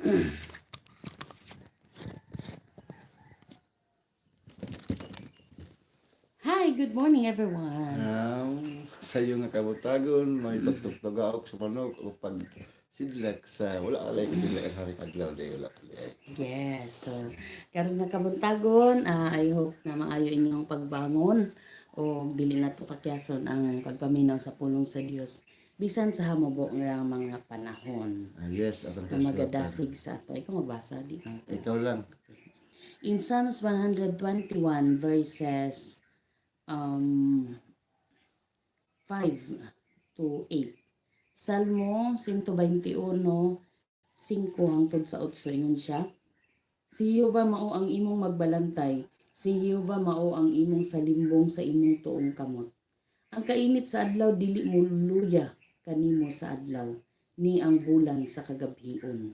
Hi, good morning, everyone. Sa iyo nga kabutagon, may pagtugtugaok sa manok o pag sidlak sa wala alay sidlak ang hari adlaw day wala alay. Yes, so karon nga kabuntagon, I hope na maayo inyong pagbangon o dili na to kakyason ang pagpaminaw sa pulong sa Dios bisan sa hamubo nga mga panahon Ah, yes, atong na kasulatan. magadasig sa ato. Ikaw magbasa di ka? Ikaw lang. In Psalms 121 verses 5 to 8. Salmo 121, 5 hangtod sa 8, ingon siya. Si Jehova mao ang imong magbalantay, si Jehova mao ang imong salimbong sa imong tuong kamot. Ang kainit sa adlaw dili mo luya kanimo sa adlaw, ni ang bulan sa kagabhion.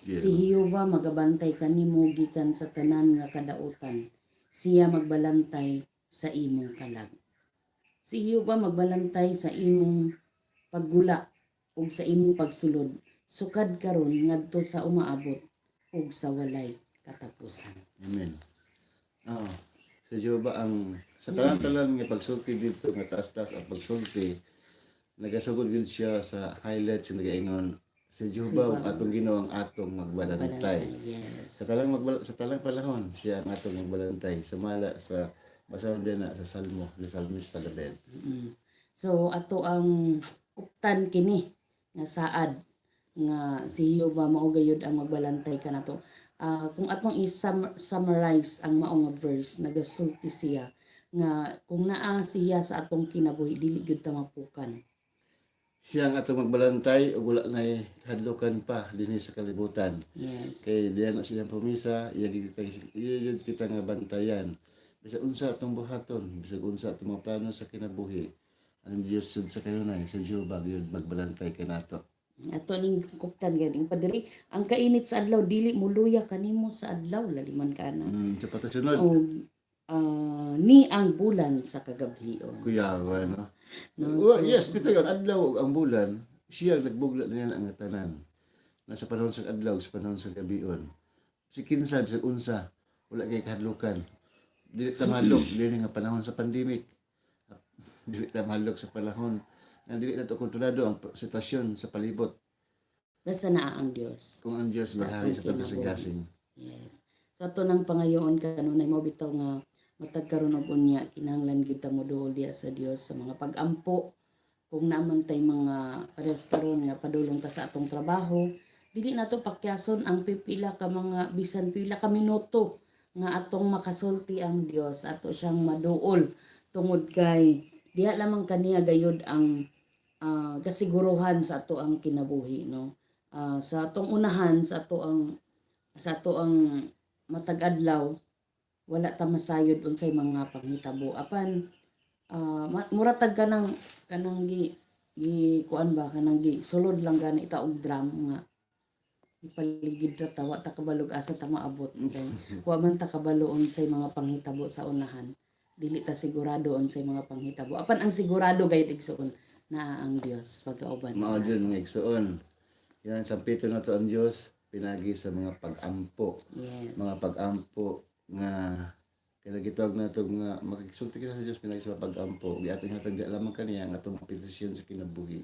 Si Jehova magabantay kanimo gikan sa tanan nga kadautan. Siya magbalantay sa imong kalag. Si Jehova magbalantay sa imong paggula ug sa imong pagsulod sukad karon ngadto sa umaabot ug sa walay katapusan. Amen. Oo. Sa Jehova ang sa talan-talan nga pagsulti dito nga taas-taas ang pagsulti, nagasugod gid siya sa highlights nga nagaingon si Jehova ang atong Ginoo ang atong magbalantay. Sa talang panahon siya ang atong magbalantay sumala sa basahon din na sa Salmo ni Salmista David. So ato ang uptan kini nga saad nga si Jehova mao gayud ang magbalantay kanato. Kung atong i-summarize ang mao nga verse, nagasulti siya nga kung naa siya sa atong kinabuhi, dili gyud ta mapukan. Siya ang atong magbalantay ug wala nay kahadlukan pa dinhi sa kalibutan. Kay diyan na siyang promisa, iya gyud kita nga bantayan. Bisag unsa atong buhaton, bisag unsa atong mga plano sa kinabuhi, ang Dios sud sa kanunay, sa Jehova gyud magbalantay kanato. Ato ning kuptan gyud yung padiri, ang kainit sa adlaw dili muluya kanimo sa adlaw, laliman ka na. Sa patasunod, Og ni ang bulan sa kagabhion. Kuya, no? No, Well, yes, pito yun, adlaw ug ang bulan, siya ang nagbugla niya ang tanan. Nasa panahon sa adlaw, sa panahon sa gabion. Si kinsa, bisag unsa, wala kay kahadlukan. Dili ta mahadlok, dili nga panahon sa pandemic. Dili ta mahadlok sa panahon nga dili na to kontrolado ang sitwasyon sa palibot Basta naa ang Dios. Kung ang Dios maghari sa atong atong kinabuhi. kasing-kasing. Yes. So ato nang pangayoon kanunay mo bitaw nga matag karon og unya kinahanglan gyud ta moduol diha sa Dios sa mga pag-ampo kung naa man tay mga parehas karon nga padulong ta sa atong trabaho, dili nato pakyason ang pipila ka mga bisan pila ka minuto nga atong makasulti ang Dios, ato siyang maduol tungod kay diha lamang kaniya gayud ang kasiguruhan sa ato ang kinabuhi, no? Sa atong unahan, sa ato ang matag adlaw, wala ta masayod unsay mga panghitabo, apan mura tag kanang gi gi kuan ba, kanang gi sulod lang gani ta og drum nga ipaligid ra ta, wa ta kabalog asa ta maabot kay wa man ta kabalo unsay mga panghitabo sa unahan. Dili ta sigurado unsay mga panghitabo, apan ang sigurado gayud, igsuon, naa ang Dios pagkauban. Mao jud, mga igsuon. Yan sampito na to ang Dios pinagi sa mga pag-ampo. Mga pag-ampo nga kaya gitawag na ito nga makigsulti kita sa Dios pinagi sa mga pag-ampo ug atong hatag di lamang kaniya ang atong petisyon sa kinabuhi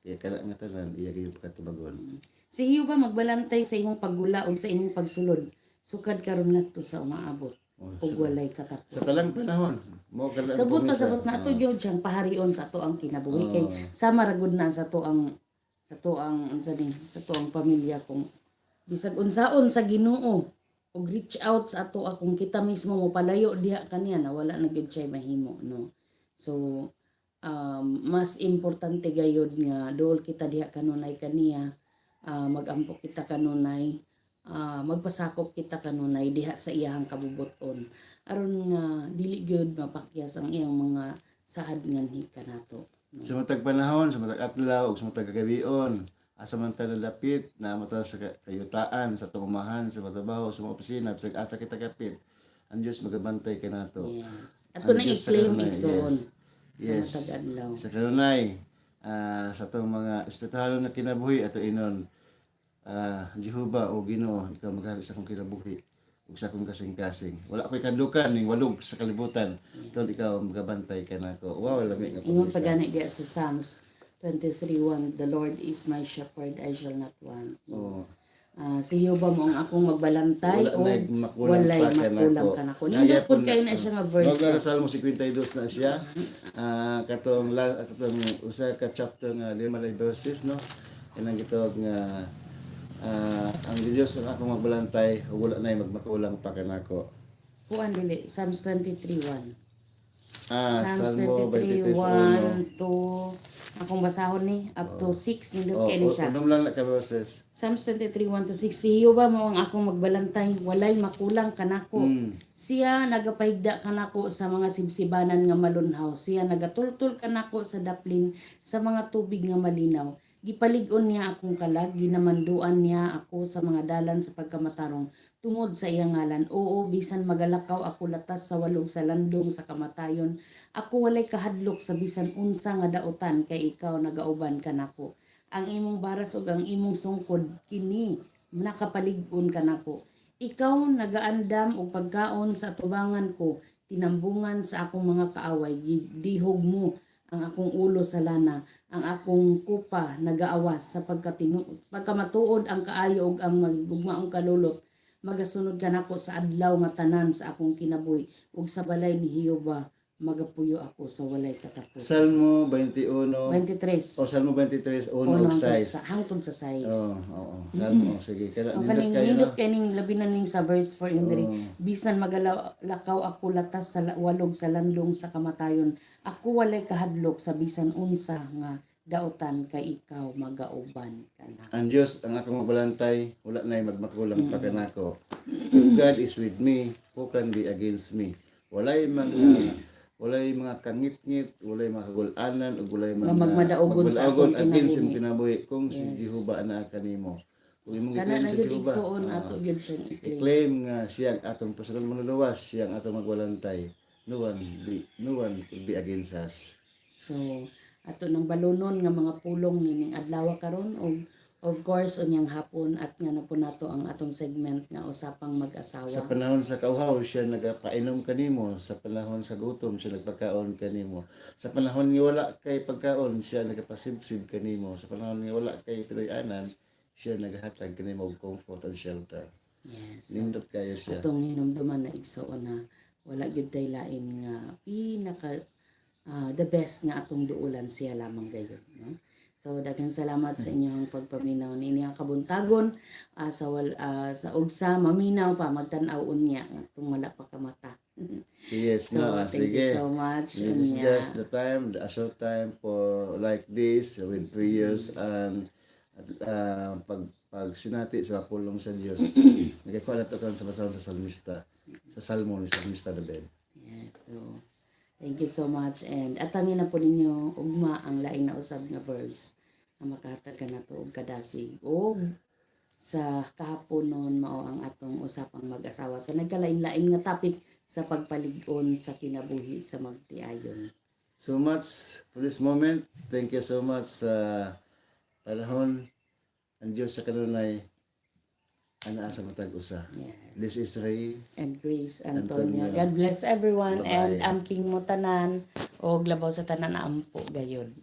kaya kana nga tanan iya kayong pagkatubagon. Si Jehova magbalantay sa imong paggula ug sa imong pagsulod sukad karon ngadto sa umaabot Oh, ug walay katapos. Sa talang panahon mo kana ang Sabot pa promisa. sabot na ato gyud siyang paharion sa ato ang kinabuhi kay sama ra gud na sa ato ang unsa ni, sa ato ang pamilya kung bisag unsaon sa Ginoo og reach out sa ato kung kita mismo mo palayo diha kaniya na wala na gyud siya mahimo, no? So mas importante gayud nga duol kita diha kanunay kaniya, magampo kita kanunay, magpasakop kita kanunay diha sa iyahang kabubuton aron nga dili gyud mapakyas ang iyang mga saad nganhi kanato. Sa matag panahon, sa matag adlaw ug sa matag kagabion, asa man ta lalapit na mata sa kayutaan, sa atong umahan, sa trabaho, sa mga opisina, bisag asa kita kapit, ang Dios magabantay kanato. Yes, ato Ang na Diyos sa i-claim, kanunay, igsoon, yes. sa matag adlaw. Sa kanunay, sa atong mga espirituhanon na kinabuhi ato inon Jehovah o Ginoo, ikaw maghari sa akong kinabuhi ug sa akong kasing-kasing. Wala ko'y kadlukan ning walog sa kalibutan. Tol, ikaw magabantay kanako. Wow, lami nga Ingon pa pag gani diya sa Psalms 23:1, "The Lord is my shepherd, I shall not want." Oh. Si Jehovah mao ang akong magbalantay Wala o na'y makulang walay pa kanako. Makulang kanako. Nindot pud kayo na siya nga verse. Wag na Salmo 52 na siya. Katong usa ka chapter nga lima lay verses, no. Kanang gitawag nga ang Diyos ang akong magbalantay ug wala na'y magmakulang pa kanako. Kuan dili, Psalms 23:1. Ah, Psalms Salmo 23:1, 23:1. 2, akong basahon ni up to 6, nindot Oh, kay ni siya. unom lang na ka verses. Psalms 23:1 to 6. Si Jehovah mao ang akong magbalantay, walay makulang kanako. Siya nagapahigda kanako sa mga sibsibanan nga malunhaw. Siya nagatultol kanako sa daplin, sa mga tubig nga malinaw. Gipalig-on niya akong kalag, ginamanduan niya ako sa mga dalan sa pagkamatarong tungod sa iyang ngalan. Oo, bisan magalakaw ako latas sa walog sa landong sa kamatayon, ako walay kahadlok sa bisan unsa nga dautan kay ikaw nagauban kanako. Ang imong baras ug ang imong sungkod kini nakapalig-on kanako. Ikaw nagaandam og pagkaon sa atubangan ko, tinambungan sa akong mga kaaway. Dihog mo ang akong ulo sa lana, ang akong kupa nagaawas sa pagkamatuod ang kaayo ug ang magigugmaong kalulot magasunod kanako sa adlaw nga tanan sa akong kinabuhi, ug sa balay ni Jehova magapuyo ako sa walay katapusan. Salmo 21 23. O Salmo 23, 1 Uno ug hangtod 6. sa hangtod sa 6. Oo. Salmo, sige. Kaya Ang nindot kaning kayo nindot na. kay ning labi na ning sa verse 4 yung diri, bisan magalakaw ako latas sa walog sa landong sa kamatayon, ako walay kahadlok sa bisan unsa nga dautan kay ikaw magauban kana. Ang Diyos ang akong magbalantay, wala na'y magmakulang pa kanako. If God is with me, who can be against me? Walay mga kangitngit, walay mga kagulanan, ug walay mga magmadaugon sa magmadaugon akong against imong kinabuhi kung si Jehovah anaa kanimo. Kung imong Kana gi-claim na si gyud, Jehovah, igsuon, ato gyud siyang i-claim. I-claim nga siya ang atong personal manluluwas, siya ang atong magbalantay. No one could be against us. So ato nang balunon nga mga pulong nining adlaw karon og of course unyang hapon at nga na po nato ang atong segment nga usapang mag-asawa. Sa panahon sa kauhaw, siya nagapainom kanimo. Sa panahon sa gutom, siya nagpakaon kanimo. Sa panahon nga wala kay pagkaon, siya nagapasibsib kanimo. Sa panahon nga wala kay tinuy-anan, siya naghatag kanimo og comfort and shelter. Yes. Nindot kayo siya. Atong hinumduman na, igsuon, na wala gyud tay lain nga pinaka the best nga atong duolan, siya lamang gayon, no? So daghang salamat sa inyong pagpaminaw niini ang kabuntagon sa ug sa maminaw pa magtan-aw unya atong wala pa kamata. Yes, So no, thank sige. you so much. This is Unya. just the time, a short time for like this with prayers and pag sinati sa pulong sa Dios. Nagakuha na to karon sa basahon sa salmista, sa Salmo ni Salmista David. Yeah, so thank you so much and atangin na po ninyo ugma ang lain na usab nga verse nga makahatag ka nato og kadasig og sa kahapon noon mao ang atong usapang mag-asawa sa nagkalain-lain nga topic sa pagpalig-on sa kinabuhi sa magtiayon. So much for this moment. Thank you so much sa panahon. Ang Diyos sa kanunay anaa sa matag usa. This is Ray. And Grace Antonio. Antonio. God bless everyone Bye-bye. and amping mo tanan og labaw sa tanan, ampo gayon.